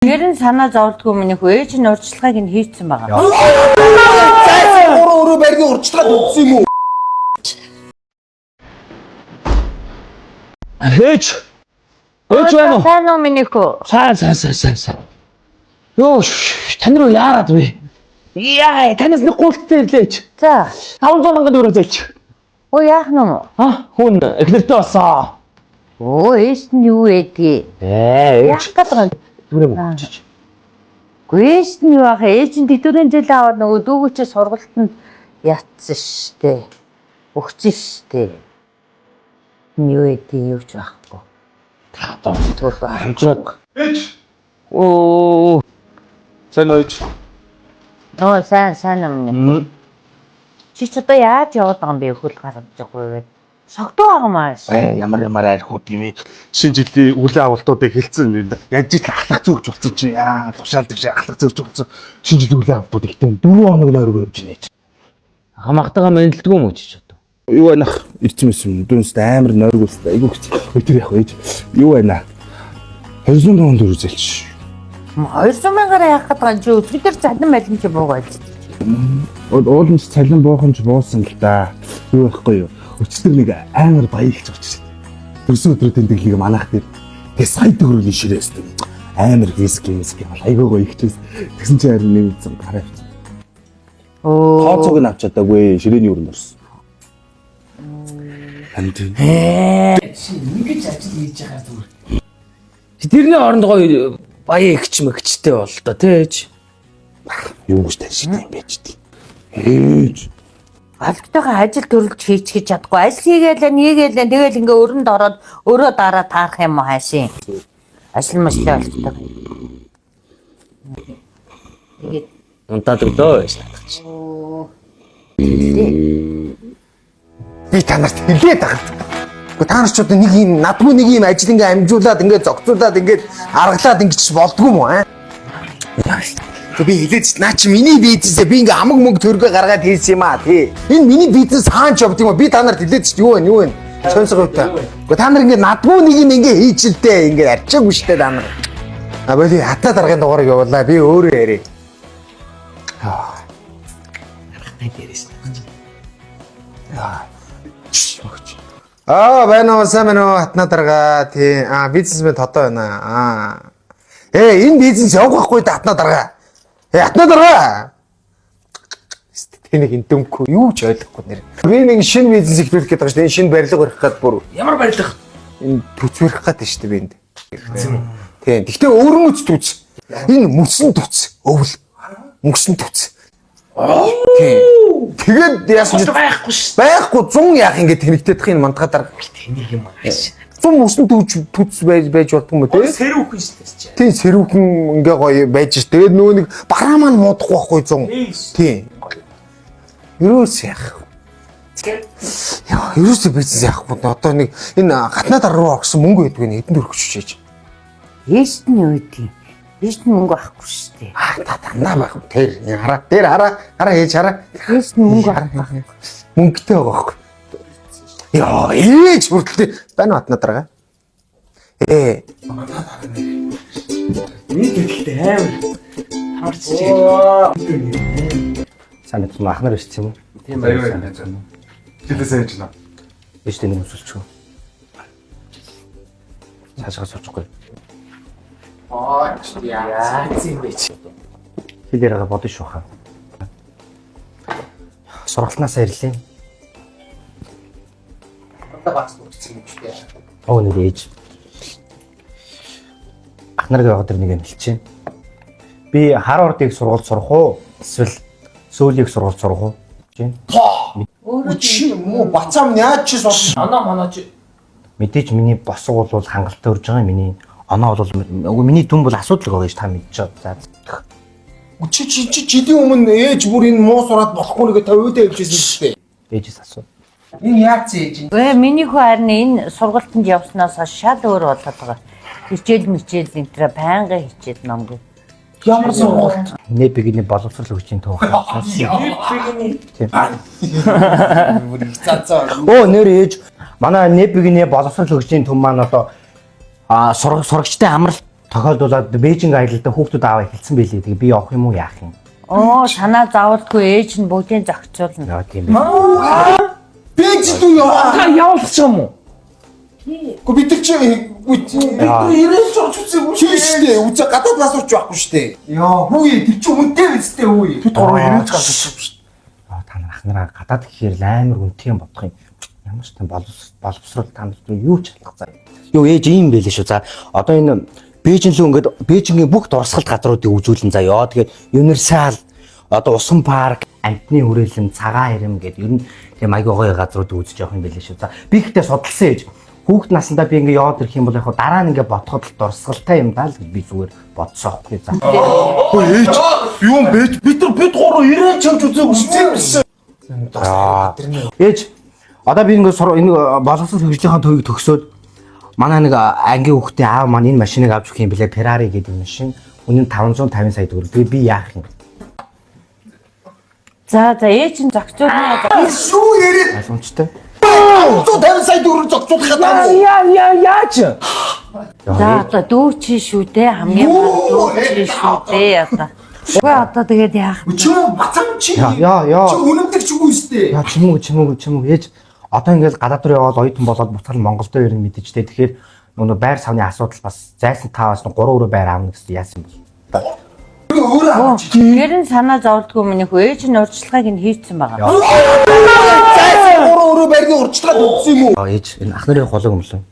Тэр нь санаа зовлдгүй миний хүү ээж нь урьдчилгааг нь хийцэн байгаа. Зайсан гурван өрөө байрны урьдчилгаад үзсэн юм уу? Ээж. Ээж байна уу? Сайн уу миний хүү? Сайн сайн сайн сайн сайн. Йоо, тань руу яарад вэ? Яа, танаас нэг гуйлттай ирлээ ээж. За. 500 мянган төгрөг зээлч. Өө яах нь юм? А, хүн эхнэртэй болсон. Өө ээж нь юу ээдгийг? Ээ, Яах ээж. гээд байгаа юм? Зүгээр юм өгчиж. Үгүй ээж нь юу ах ээж нь тэтгэврийн зээл аваад нөгөө дүүгүүчээ сургалтанд ятсан штэ. Өгсөн штэ. Нь юу ээдгийг юу ч байхгүй. Та доо. Түр ба. Хамжраад. Ээж. Оо. Сайн уу ээж? Нөө сайн сайн юм. Мм. Чи ч одоо яаж яваад байгаа юм бэ? Хөл гаргаж байгаа вэ? Согтуу байгаа мааш. Ээ ямар ямар архиуд юм бэ? Шинэ жилийн хүлээ авалтуудыг хэлсэн. Яаж ил ахлах зөрж болсон чи яа тушаал тэгш ахлах зөрж болсон. Шинэ жилийн хүлээ авалтууд ихтэй 4 хоног нойрог явж байна ээж. Хамаатайгаа мэнэлдэггүй юм уу чи ч одоо? Юу байна ах ирсэн мэсэн дүнст амар нойрог өстэй айгуу хэцүү. Ой тэр яг ээж юу байна? 200 мянган төгрөг зээлч. 200 мянгаар яах гээд байгаа юм чи? Бид нар цалин малин чи буугаа байж. Уулын ч цалин буухан ч буусан л да. Юу байхгүй юу? Өчтөр нэг амар баялж очиж. Төрсөн өдрөө тэмдэглэгийг манайх дээр тэгээ сая төгрөгийн ширээс амар виски виски бол айгуу гоё ихчээс. Тэгсэн чинь харин нэг зам гараа авчихсан. Өө. Тооцоог нь авч чадаагүй ширээний өрөнд орсон. Ханд. Чи ингэж ажил хийж байгаа зүгээр. Тэрний оронд гоё баян эгч мэгчтэй бол л доо тэ ээж. Юу гэж таньшиг юм бэ ч тийм. Ээж. Алгтайгаа ажил төрөлж хийчих гэж чадахгүй. Ажил хийгээл хийгээл тэгэл ингээ өрөнд ороод өрөө дараа таарах юм уу хаашийн. Ажил мэтлээ болттой. Тэгээд Унтаад өглөө ээж надад чи. Би та нарт хэлээд байгаа. Гэхдээ та нар ч одоо нэг юм надгүй нэг юм ажил ингээ амжуулаад ингээ зогцуулаад ингээ аргалаад ингэж болдгүй юм уу аа? Тэг би хэлээд ч наа чи миний бизнесээ би ингээ хамаг мөнгө төргөө гаргаад хийсэн юм аа тий. Энэ миний бизнес хаан ч явд юм аа. Би та нарт хэлээд ч юу вэ юу вэ? Сонсогоотой. Гэхдээ та нар ингээ надгүй нэг юм ингээ хийчихэлтэй ингээ арчаагүй штэ та нар. А боли хатаа даргын дугаарыг явуулаа. Би өөрөө яриа. Дээрээс нь. Аа байна уу сайн байна уу хатна дарга тий аа бизнесмен тодоо байна аа ээ энэ бизнес явах байхгүй да хатна дарга ээ хатна дарга тэнийг энэ дүнкүү юу ч ойлгохгүй нэр би нэг шинэ бизнес эхлүүлэх гээд байгаа шүү дээ энэ шинэ барилга барих гээд бүр Ямар барилга? энэ төц барих гээд шүү дээ би энд тий гэхдээ өөрөө ч төц энэ мөсөн төц өвөл мөсөн төц тий тэгээд яасан ч Байхгүй ш. байхгүй 100 яах ингэ тэнэгтэйдэх энэ мантгаа дарга Тэнийг юм ааш. 100 мөсөн түүж түц байж байж болдгүй юм уу те? Сэрүүхэн ш тэр чи. Тийм сэрүүхэн ингээ гоё байж ш. Тэгээд нөгөө нэг бараа маань муудахгүй байхгүй 100. Тийм. Ерөөс яах. Яа, ерөөсөө бизнес яахгүй. Одоо нэг энэ гатнаа дараа руу орсон мөнгө байдгүй нэг хэдэн төгрөг чичээж. ээж нь юу гэдгийг. Ээж нь мөнгө авахгүй шүү дээ. Аа та дандаа байх. Тэр хараа. Тэр хараа. Хараа ээж хараа. Ээж нь мөнгө авахгүй. Мөнгөтэй байгаа байхгүй. Яа, ээж хүртэл байна уу хатнаа дарга? Ээ, Миний гэдэлтэй амар. Хамарч чи. Сайн мэдсэн ах нар ирсэн юм уу? Тийм байна. Жилээ сайн хийж байна. Ээж тэ нэг өсөлчгөө. Цаашгаа суучихгүй. Яа зин бэ чи. Хэл яриагаа бодно шүү хаа. Сургалтнаас ирлээ. одоо бац нүгцэн юм шүү дээ. Оо нэр ээж. Ах нарыг яваад тэр нэг юм хэлчихээн. Би Харвардыг сургууль сурах уу? Эсвэл Сөүлийг сургууль сурах уу? Чинь. Чи муу бацаам яаж чи сурсан? Оноо моноо чи. Мэдээж миний босго бол хангалттай өрж байгаа юм. Миний оноо бол үгүй миний дүн бол асуудал байгаа гэж та мэдж байгаа. За. Чи чи чи жилийн өмнө ээж бүр энэ муу сураад болохгүй нэгэ та өөдөө явжсэн шүү дээ. Ээжээс асуу. Энэ яаж ээж юм? Гэ миний хүү харин энэ сургалтанд явснаас хойш шал өөр болоод байгаа. Хичээл мичээл энэ тэрэ байнга хичээл номгүй. Ямар сургалт? Нэбигний боловсрол хүчин туух. Нэбигний. Бүр их цацаа. Оо нэр ээж манай Нэбигний боловсрол хөгжлийн төв маань одоо а сурагчтай амралт тохиолдуулаад Бээжинг аялалдаа хүүхдүүд аваа эхэлсэн байлээ. Тэгээ би явах юм уу яах юм? Оо, санаа зовлтгүй, ээж нь бүгдийг зохицуулна. Яа, тийм бэ. Бэж дүү яа. Та явуулчих юм уу? Гэхдээ бид нар чи бид нар ирээлж орж үзээгүй шүү дээ. Үзээ гадаад нас урч байхгүй шүү дээ. Яа, хүүе тэр чи үнэтэй биз дээ хүүе. Бид гурав ирээж гарч ирсэн шүү дээ. Аа, та нар ах нараа гадаад гэхээр л амар үнэтэй юм бодох юм. Ямар ч тийм боловсрол та нар юу ч алах заа. Юу ээж ийм байлээ шүү. За одоо энэ Бээжин лүү ингээд Бээжингийн бүх дурсгалт газруудыг үзүүлэн за ёо. Тэгээд Универсал одоо усан парк, амтны хүрээлэн, цагаан хэрэм гэдэг ер нь тийм айгүй гоё газруудыг үзэж явах юм байлээ шүү. За би ихтэй судалсан ээж. Хүүхд насандаа би ингээд яваад ирэх юм бол яг хаа дараа нь ингээд бодоход л дурсгалтай юм даа л гэж би зүгээр бодсон аахгүй. За. Хөөе ээж юу юм бэ? Бид нар бид гурав ирээж явж үзээгүй шүү дээ. Ээж одоо би ингээд энэ боловсрол хөгжлийнхаа төвийг төгсөөд манай нэг ангийн хүүхдээ аав маань энэ машиныг авч өгөх юм билээ. Ferrari гэдэг машин. Үнэ нь 550 сая төгрөг. Тэгээ би яах юм? За за, ээж нь зохицуулна. Шүү яриад Ойлгомжтой. 150 сая төгрөг зохицуулах гэдэг юм. Яа яа яаж? За одоо дүү чи шүү дээ, хамгийн гол дүү чи шүү дээ одоо. Үгүй, одоо тэгээд яах вэ? Чи бацан чи. Яа, яа, яа. Чи үнэмдэг ч үгүй шүү дээ. Яа, чимэг чимэг чимэг ээж одоо ингээд гадаад руу яваад оюутан болоод буцаал Монголд ирнэ мэдээж тэ. Тэгэхээр нөгөө байр савны асуудал бас зайсан таваас 3 өрөө байр аавна гэсэн яасан бэ? Өөрөө авч. Тэр нь санаа зовлтгүй, миний хүү, ээж нь урьдчилгааг нь хийцэн байгаа. Зайсан 3 өрөө байрны урьдчилгаа төгссөн юм уу? Аа, ээж энэ ах нарын холог юм лээ.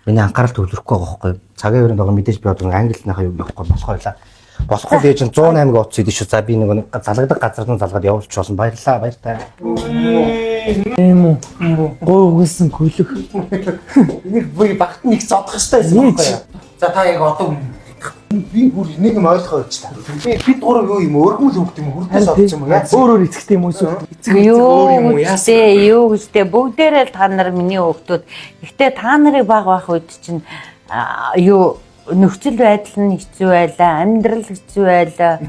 Миний анхаарал төвлөрөхгүй байгаа байхгүй юу? Цагийн өрөөнд байгаа мэдээж би одоо англи хэлнийхаа юу явахгүй болох байлаа. Болохгүй л ээж нь 108-г утас идэв шүү. За би нэг залгадаг газар руу залгаад явуулчих болно. Баярлалаа, баяртай. Юм уу? Гой үгэлсэн көлөх. Энийг би багт нэг зодох хэрэгтэй байсан байхгүй юу? За та яг одоо би бүр нэг юм ойлгохоо байж та. Би бид гурав юу юм өргөмөл хөвгт юм хүрдээс олж юм уу? Яа. Өөр өөр эцэгтэй юм уу эсвэл? Юу гэжтэй, юу гэжтэй, бүгдээрээ л та нар миний хүүхдүүд. Гэхдээ та нарыг баг байх үед чинь юу нөхцөл байдал нь хэцүү байлаа, амьдрал хэцүү байлаа.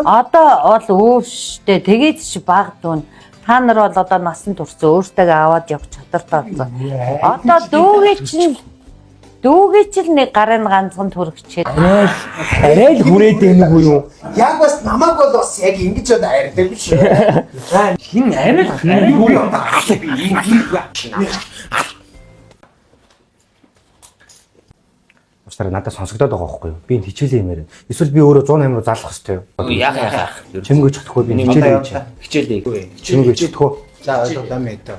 Одоо бол өөр штэ, тэгээд ч баг дүүн. Та нар бол одоо насан турш өөртөө аваад явах чадвартай болсон. Одоо дүүгээ чинь дүүгээ чинь нэг гарын ганцхан төрөгчээд Арай л арай л хүрээд байна уу юу? Яг бас намайг бол бас яг ингэж одоо арилдаг биш. Хин арай л арай л Юу юм би ийм Уучлаарай, надад сонсогдоод байгаа байхгүй юу? Би энэ хичээлээ юмэр. Эсвэл би өөрөө 108 руу залах хэрэгтэй юу? Яах яах. Чимгүйч чадахгүй би хичээлээ хийж. Хичээлээ. Чимгүйч чадахгүй. За ойлголоо мэдээ.